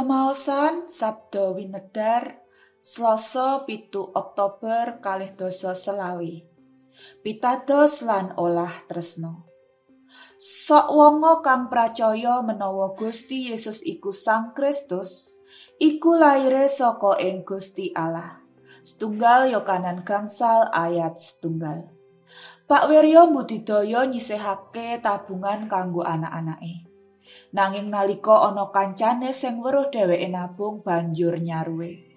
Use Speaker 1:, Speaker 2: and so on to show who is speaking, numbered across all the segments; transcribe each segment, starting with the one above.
Speaker 1: Pamaosan Sabda Winedar Selasa 7 Oktober 2025. Pitados lan olah tresno. Sok wonga kang pracaya menawa Gusti Yesus iku Sang Kristus, iku laire saka ing Gusti Allah. 1 Yohanes 5 ayat 1. Pak Wiryo mbudidaya nyisihake tabungan kanggo anak-anake. Nanging nalika ana kancane sing weruh dheweke nabung banjur nyaruwe.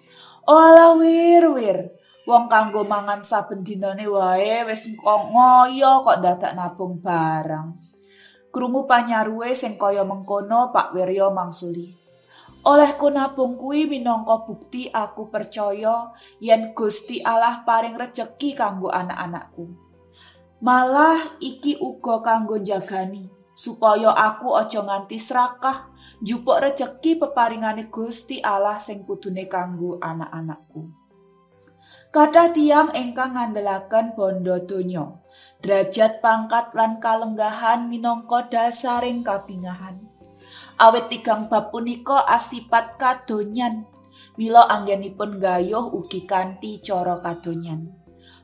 Speaker 1: "Oalah wir-wir, wong kanggo mangan saben dinane wae wis ngoyo kok dadak nabung barang." Krungu panyaruwe sing kaya mengkono, Pak Wiryo mangsuli. "Olehku nabung kuwi minangka bukti aku percaya yen Gusti Allah paring rejeki kanggo anak-anakku. Malah iki uga kanggo njagani supaya aku aja nganti srakah njupuk rejeki peparingane Gusti Allah sing kudune kanggo anak-anakku." Kathah tiyang ingkang ngandelaken bondo donya, derajat pangkat lan kalenggahan minangka dasaring kabingahan. Awit tigang bab punika asipat kadonyan, mila anggenipun gayuh ugi kanthi cara kadonyan.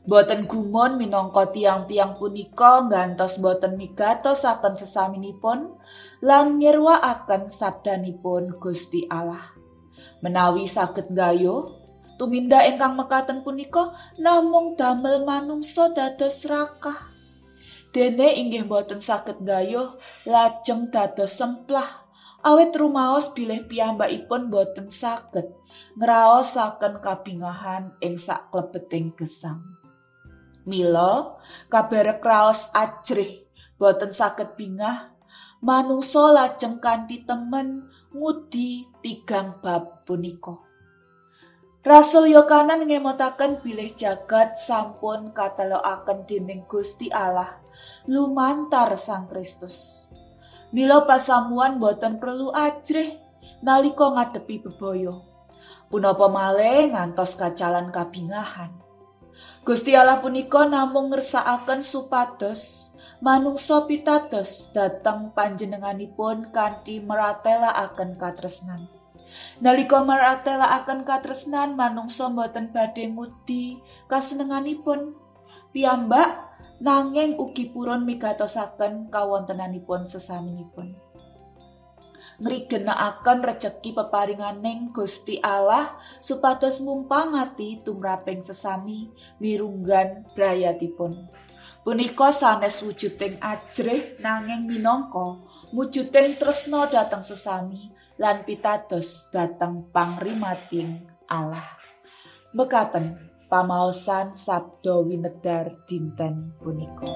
Speaker 1: Boten gumun minangka tiang-tiang punika nggantos boten migatosaken sesaminipun lan ngirwakaken sabdanipun Gusti Allah. Menawi saged nggayuh, tumindak ingkang mekaten punika namung damel manungsa dados srakah. Dene inggih boten saged nggayuh lajeng dados semplah, awit rumaos bilih piyambakipun boten saged ngraosaken kabingahan ing saklebeting gesang. Mila kabarek raos ajrih boten saged bingah, manungsa lajeng kanthi temen ngudi tigang bab punika. Rasul Yohanes ngemotaken bilih jagat sampun katelokaken dening Gusti Allah lumantar Sang Kristus. Mila pasamuan boten perlu ajrih nalika ngadepi bebaya. Punapa malih ngantos kacalan kabingahan. Gusti Allah punika namung ngersakaken supados manungsa pitados dhateng panjenenganipun kanthi meratelakaken katresnan. Nalika meratelakaken katresnan, manungsa boten badhe ngudi kasenenganipun piyambak, nanging ugi purun migatosaken kawontenanipun sesaminipun. Ngrigenakaken rejeki peparinganing Gusti Allah supados mumpangati tumraping sesami mirunggan brayatipun. Punika sanes wujuding ajrih, nanging minangka mujuding tresna dhateng sesami lan pitados dhateng pangrimating Allah. Mekaten pamaosan Sabda Winedar dinten punika.